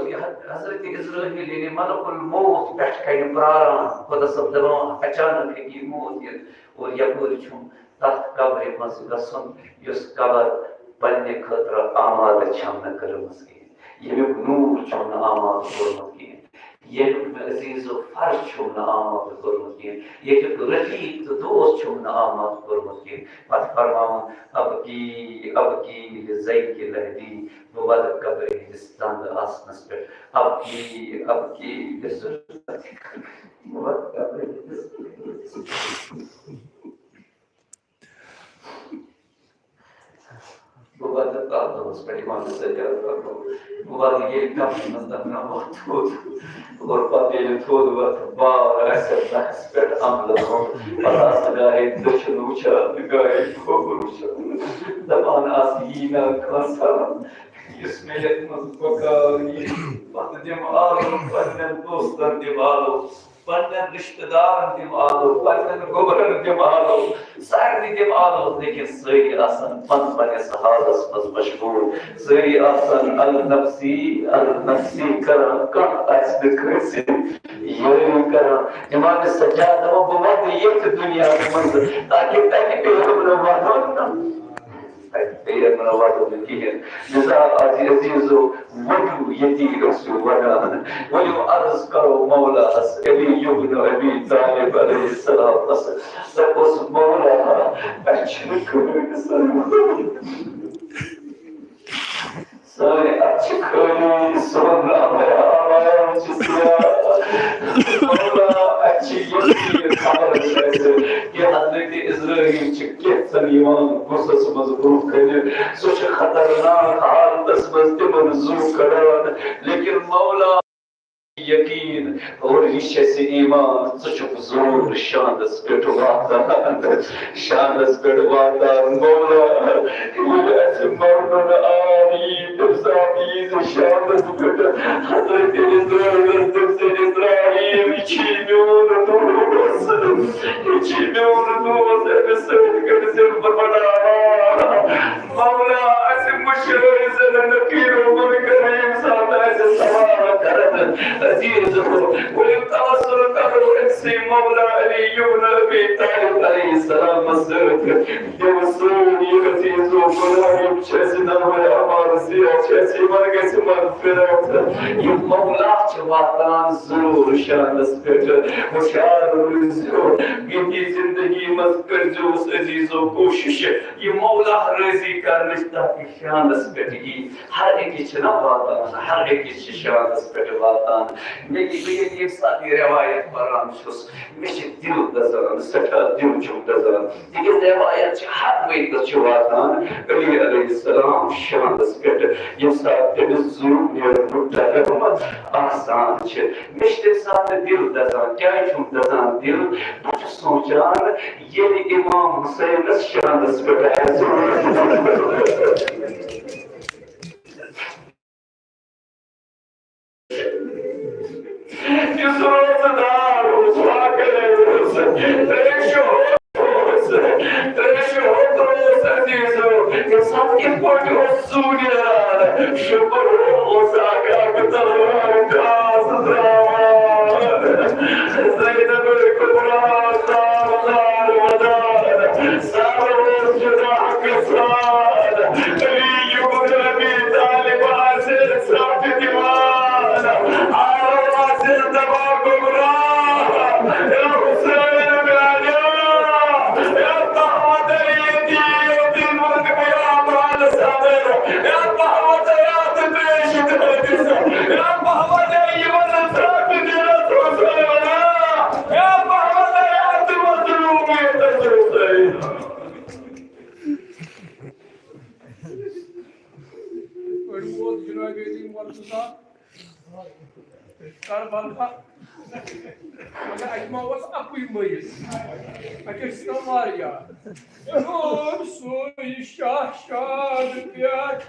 حضرت عزرائیل یعنی ملک الموت پٮ۪ٹھ کَنہِ پرٛاران، خۄدا صٲب دَپان، اچانک ہیٚکہِ یہِ موت یِتھ۔ اور یَپٲرۍ چھُم تَتھ قبرِ منٛز گژھُن، یۄس قبر پنٛنہِ خٲطرٕ آمادٕ چھَم نہٕ کٔرمٕژ کِہیٖنۍ۔ ییٚمیُک نوٗر چھُم نہٕ آمادٕ کوٚرمُت کِہیٖنۍ۔ ییٚمیُک مےٚ عزیز و فرض چھُم نہٕ آمادٕ کوٚرمُت کِہیٖنۍ، ییٚتیُک رفیق تہٕ دوست چھُم نہٕ آمادٕ کوٚرمُت کِہیٖنۍ۔ پتہٕ فرماوُن، ابکی، ابکی لزیک لہدی، بہٕ وَدٕ قبرِ ہٕنٛدِس تنٛگ آسنَس پٮ۪ٹھ۔ ابکی، ابکی لذلتی، بہٕ وَدٕ قبرِ ہٕنٛدِس بہٕ واتہٕ تَتھ دۄہَس پٮ۪ٹھ یِمن سۭتۍ کَرٕ کَتھ۔ بہٕ واتہٕ ییٚلہِ قبرِ منٛز دَفناوان تھوٚد۔ اور پَتہٕ ییٚلہِ تھوٚد وَتھٕ، بار آسہِ نَکھَس پٮ۪ٹھ عملہٕ ہُنٛد۔ پَتہٕ آسہٕ گاہے دٔچھُن وٕچھان، گاہے کھووُر وٕچھان۔ دَپان آسہٕ، یی نا کانٛہہ سَلام، یُس مےٚ یَتھ منٛز بکار یی۔ پَتہٕ دِمہٕ آلو، پَنٕنٮ۪ن دوستَن دِمہٕ آلو۔ پننٮ۪ن رشتہٕ دارن دِم آلو، پننٮ۪ن گوٚبرن دِم آلو، سارنٕے دِم آلو، لیکن سٲری آسن پن پننِس حالس منٛز مشغول۔ سٲری آسن النفسی، النفسی کران، کانٛہہ آسہِ نہٕ کٲنٛسہِ یٲری کران۔ امام سجاد دپان، بہٕ ودٕ ییٚتھۍ دُنیاہس منٛز، تاکہِ تتہِ پیٚیہِ ہم نہٕ ودُن۔ تتہِ پیٚیہِ ہم نہٕ ودُن کِہیٖنۍ۔ لذا عزیز-، عزیزو، ؤلِو ییٚتی ٲسِو وَنان، ؤلِو عرض کَرو مولاہَس، علی ابن ابی طالب علیہ السلامَس۔ دَپوس، مولا، اَسہِ چھِنہٕ کٕہٕنۍ سٲنۍ، سٲنۍ اَتھٕ چھِ خٲلی، سون نامہ اعمال چھِ سیاہ۔ مولا، اَسہِ چھِ یقین، خبر چھِ اَسہِ کہِ حضرت عزرائیل چھِ کینٛژن یِوان غُصَس منٛز برٛونٛہہ کَنہِ۔ سُہ چھُ خطرناک حالتس منٛز تِمن زُو کڑان، لیکن مولا یقین اور یہِ چھُ اَسہِ ایمان، ژٕ چھُکھ ضروٗر شانس پٮ۪ٹھ واتان، شانس پٮ۪ٹھ واتان۔ مولا، ییٚلہِ اَسہِ مرنُن آن یی، تَمہِ ساتہٕ یی زِ شانس پٮ۪ٹھ۔ حضرت عزرائیلس دوٚپ زِ، عزرائیل، یہِ چھُے میون دوست، یہِ چھُے میون دوست، أمِس سۭتۍ کٔرۍ زِ بہٕ بناوان۔ مولا، اَسہِ مٔشرٲے زَن نکیٖر و منکر ییٚمہِ ساتہٕ اَسہِ سوال کَرن۔ عزیزو، ؤلِو توسل کَرو أکسٕے مولا علی ابن ابی طالب علیہ السلامس سۭتۍ۔ یِم سٲری عزیزو، گۄناہ یِم چھِ اَسہِ نامہ اعمال سیاہ چھِ اَسہِ، یِمن گژھِ مغفرت۔ یہِ مولا چھِ واتان ضروٗر شانس پٮ۪ٹھ۔ ہُشیار روٗزِو، ییٚتی زندگی منٛز کٔرۍزیوس عزیزو کوٗشش یہِ مولا رٲضی کرنٕچ، تاکہِ شانس پٮ۪ٹھ یی۔ ہر أکِس چھِنہ واتان، ہر أکِس چھِ شانس پٮ۪ٹھ واتان۔ مےٚ یہِ، بہٕ ییٚلہِ ییٚمہِ ساتہٕ یہِ رٮ۪وایت پران چھُس، مےٚ چھِ دِل دَزان، سٮ۪ٹھاہ دِل چھُم دَزان۔ تِکیٛازِ رٮ۪وایت چھِ ہر وقتس چھِ واتان علی علیہ السلام شانس پٮ۪ٹھ، ییٚمہِ ساتہٕ تٔمِس زُو نیرنُک ٹایم آسان چھِ۔ مےٚ چھِ تَمہِ ساتہٕ دِل دَزان۔ کیٛازِ چھُم دَزان دِل؟ بہٕ چھُس سونٛچان، ییٚلہِ امام حسینس شانس پٮ۪ٹھ آسہِ۔ یُس روزٕ دار اوس، واقعی اوس، تریشہِ ہوٚت اوس، تریشہِ ہوٚت اوس عزیزو، تَمہِ ساتہٕ کِتھ پٲٹھۍ اوس زُو نیران؟ شُکر اوس اکھ اکھ تلوار گاس تراوان۔ زینب کبریٰ زار زار ودان، سر اوس جدا کسان۔ علی ابن ابی طالب آسہِ ژھرٛٹھ دِوان، آرو آسہِ دپان، گوٚبرا، اے حسین میانیا، اے تہمت ییٚتی ییٚتہِ منٛز بیابان صدر، اے تہمت یتھ پیش دٲدِس، اے تہمت یِمن ژھرٛٹھ دِنس حسین، اے تہمت یتھ مظلومیتس حسین۔ پٲٹھۍ ووت جناب یتیم مرتضی کربلا۔ مگر اتہِ ما اوس اکُے مٔیِت، اتہِ ٲسۍ نہٕ واریاہ۔ روٗد سُے شاہ شاد پٮ۪ٹھ۔